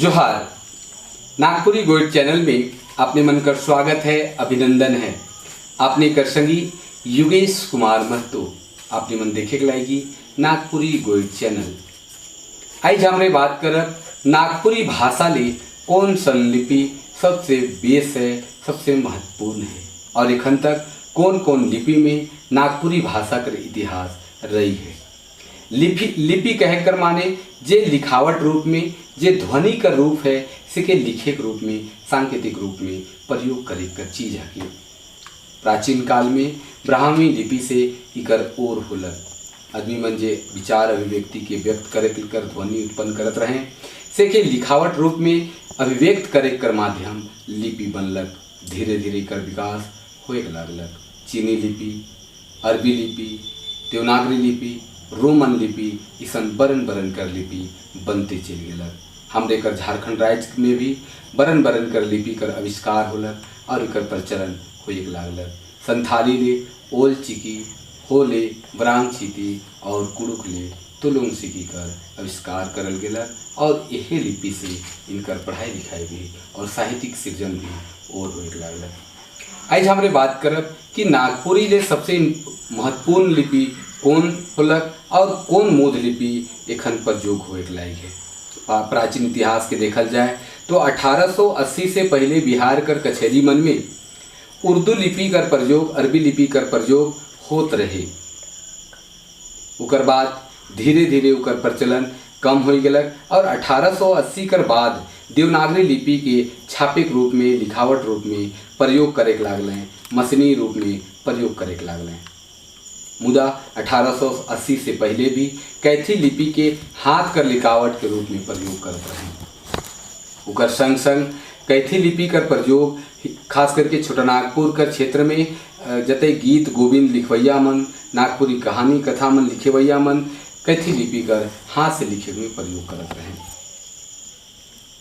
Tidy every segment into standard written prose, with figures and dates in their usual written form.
जोहार। नागपुरी गोइड चैनल में आपने मन कर स्वागत है, अभिनंदन है। आपने कर संगी युगेश कुमार महतो। आपने मन देखे के लाएगी नागपुरी गोइड चैनल। आज हमरे बात करब नागपुरी भाषा ले कौन सन लिपि सबसे बेस है, सबसे महत्वपूर्ण है और एखन तक कौन कौन लिपि में नागपुरी भाषा कर इतिहास रही है। लिपि लिपि कह कर माने जे लिखावट रूप में, जे ध्वनि का रूप है, से लिखे के रूप में, सांकेतिक रूप में प्रयोग करे कर चीज है। प्राचीन काल में ब्राह्मी लिपि से इकर ओर होलक। आदमी मन जे विचार अभिव्यक्ति के व्यक्त करे कर ध्वनि उत्पन्न करत रहे, से के लिखावट रूप में अभिव्यक्त करे कर माध्यम लिपि बनलक। धीरे धीरे कर विकास होए लागलक। चीनी लिपि, अरबी लिपि, देवनागरी लिपि, रोमन लिपि, इसन बरन बरन कर लिपि बनते चल गेलक। हमरे कर झारखंड राज्य में भी बरन बरन कर लिपि कर आविष्कार होलक और एकर प्रचलन होए लागलक। संथाली ले ओल चिकी, हो ले ब्रांग चिकी और कुड़ुक ले तुलुंग सिकी कर आविष्कार करल गेलक और यही लिपि से इनकर पढ़ाई लिखाई भी और साहित्यिक सृजन भी और होए लागलक। आज हमरे बात करब कि नागपुरी ले सबसे महत्वपूर्ण लिपि कौन होलक और कौन मोध लिपि एखन प्रयोग होए लायक है। प्राचीन इतिहास के देखल जाए तो 1880 से पहले बिहार कर कचहरी मन में उर्दू लिपि कर प्रयोग, अरबी लिपि कर प्रयोग होत रहे। उकर बाद धीरे धीरे उकर प्रचलन कम हो गलक और 1880 कर बाद देवनागरी लिपि के छापिक रूप में, लिखावट रूप में प्रयोग करे के लागल, मशीनी रूप में प्रयोग करे के लागल। मुदा 1880 से पहले भी कैथी लिपि के हाथ कर लिखावट के रूप में प्रयोग करत रहे। उकर संग संग कैथी लिपि कर प्रयोग खास करके छोटा नागपुर कर क्षेत्र में जते गीत गोविंद लिखवैया मन, नागपुरी कहानी कथा मन लिखेवैया मन कैथी लिपि कर हाथ से लिखे में प्रयोग करत रहे।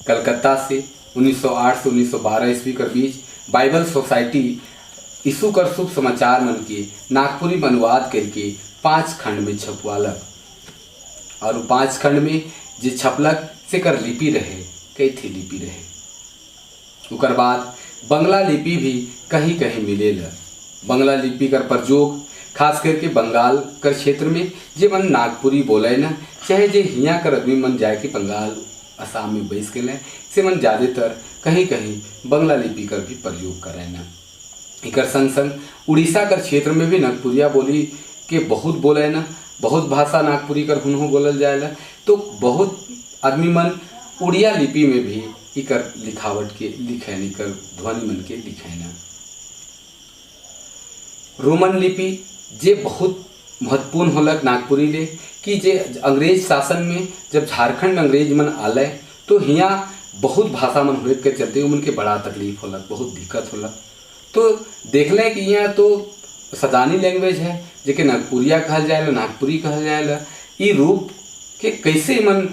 कलकत्ता से 1908 से 1912 ईस्वी कर बीच बाइबल सोसाइटी यीशु कर शुभ समाचार मन के नागपुरी में अनुवाद करके 5 खंड में छपवालक और 5 खंड में जे छपलक से कर लिपि रहे, कैथी लिपि रहे। उकर बाद बंगला लिपि भी कहीं कहीं मिलेल। बंगला लिपि कर प्रयोग खास करके बंगाल कर क्षेत्र में जे मन नागपुरी बोले न, चाहे जे हियाँ कर आदमी मन जाए के बंगाल असम में बैस के से मन ज़्यादातर कहीं कहीं बंगला लिपि कर भी प्रयोग करे न। इकर संग संग उड़ीसा कर क्षेत्र में भी नागपुरिया बोली के बहुत बोले न, बहुत भाषा नागपुरी कर हुनहु बोलल जाएला, तो बहुत आदमी मन उड़िया लिपि में भी इकर लिखावट के लिखे, इकर ध्वनि मन के लिखे न। रोमन लिपि जे बहुत महत्वपूर्ण होलक नागपुरी ले कि जे अंग्रेज शासन में जब झारखंड में अंग्रेज मन आले तो हियाँ बहुत भाषा मन होए के चलते उन के बड़ा तकलीफ होलक, बहुत दिक्कत होलक। तो देख लें कि यहाँ तो सदानी लैंग्वेज है जेके नागपुरिया कहल जाएला, नागपुरी कहल जाएला। ई रूप के कैसे मन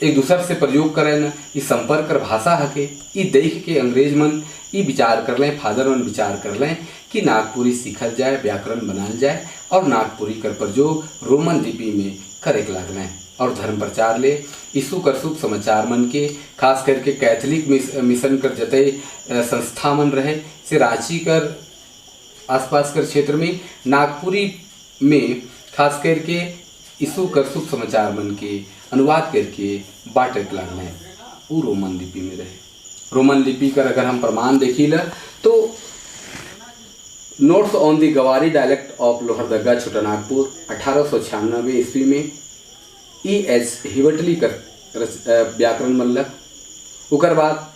एक दूसर से प्रयोग करें न, ई संपर्क कर भाषा हके। ई देख के अंग्रेज मन ई विचार कर लें, फादर मन विचार कर लें कि नागपुरी सीखल जाए, व्याकरण बनाल जाए और नागपुरी कर प्रयोग रोमन लिपि में करे के लागलें और धर्म प्रचार ले यीशु कर शुभ समाचार मन के खास करके कैथोलिक मिशन कर जते संस्था मन रहे से रांची कर आसपास कर क्षेत्र में नागपुरी में खास करके यीशु कर शुभ समाचार मन के अनुवाद करके बांटे के लागलें। वो रोमन लिपि में रहे। रोमन लिपि कर अगर हम प्रमाण देखी ल तो notes on the Gowari dialect of Lohardaga Chota Nagpur 1896 ईस्वी में ई एच हिवटली कर व्याकरण बनलक। उकर बाद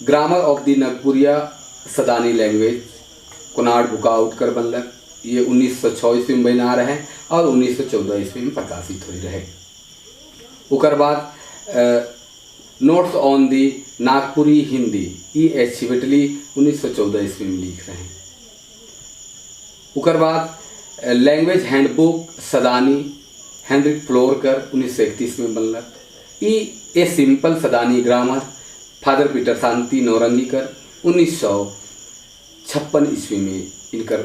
grammar of the Nagpuriya Sadani language Conrad Boucaud कर बनलक। ये 1906 ईस्वी में बना रहे और 1914 ईस्वी में प्रकाशित हुई रहे। उकर बाद notes on the Nagpuri Hindi E H Chieftly 1914 ईस्वी में लिख रहे हैं। उकर बाद लैंग्वेज हैंडबुक सदानी हेनरिक फ्लोरकर 1931 में बनलक। ई a simple Sadani grammar father Peter Shanti Naurangikar 1956 ईस्वी में इनकर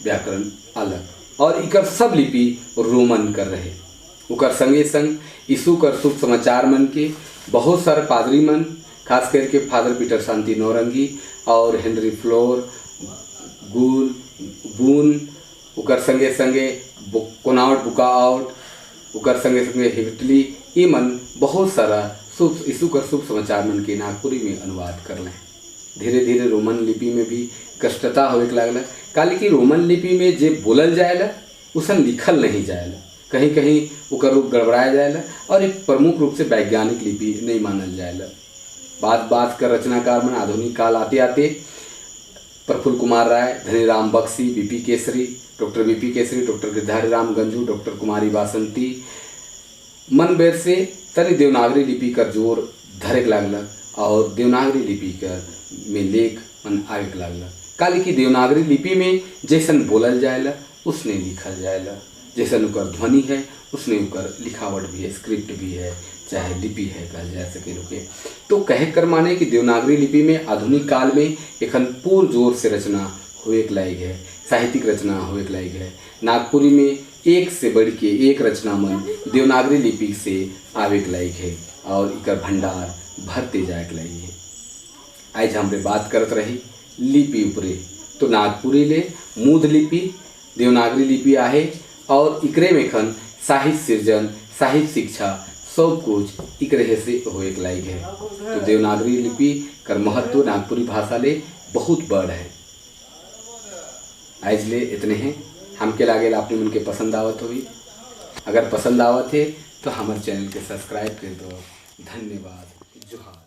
व्याकरण अलग और इकर सब लिपि रोमन कर रहे। उकर संगे संग यीशु कर शुभ समाचार मन के बहुत सारे पादरी मन, खास करके फादर पीटर शांति नौरंगी और हेनरी फ्लोर गुल बून, उकर संगे संगे कोनाउट बुका आउट, उकर संगे संगे हिटली, ई मन बहुत सारा शुभ यीशु कर शुभ समाचार मन के नागपुरी में अनुवाद कर लें। धीरे धीरे रोमन लिपि में भी कष्टता होवे के लागल, काहे कि रोमन लिपि में जे बोलल जाएला उसन लिखल नहीं जाएला, कहीं कहीं ओकर रूप गड़बड़ाया जाएला और एक प्रमुख रूप से वैज्ञानिक लिपि नहीं मानल जाएला। बात बात कर रचनाकार मन आधुनिक काल आते आते प्रफुल्ल कुमार राय, धनीराम Bakshi, BP Kesari, doctor BP Kesari, doctor Girdhari Ram Ganju, doctor कुमारी बासंती मन बेर से तनी देवनागरी लिपि कर जोर धरे के लागल और देवनागरी लिपि कर में लेख मन आवे के लागल। काहे कि देवनागरी लिपि में जैसन बोलल जाएला उसने लिखल जाएला, जैसन उकर ध्वनि है उसने उकर लिखावट भी है, स्क्रिप्ट भी है, चाहे लिपि है कहल जा सके लोके। तो कहे कर माने कि देवनागरी लिपि में आधुनिक काल में एखन पूर्ण जोर से रचना होए के लायक है, साहित्यिक रचना होए के लायक है। नागपुरी में एक से बढ़ के एक रचना मन देवनागरी लिपि से आवे के लायक है और इकर भंडार भरते जाए के लायक है। आज हमरे बात करत रही लिपि ऊपरे, तो नागपुरी ले मूद लिपि देवनागरी लिपि आहे और इकरे में खन साहित्य सृजन, साहित्य शिक्षा सब कुछ इकरे से होए के लायक है। तो देवनागरी लिपि कर महत्व नागपुरी भाषा ले बहुत बड़ है। आज ले इतने हैं, हमके लागेल आपने मन के पसंद आवत होई। अगर पसंद आवत है तो हमारे चैनल के सब्सक्राइब कर दो। धन्यवाद, जोहार।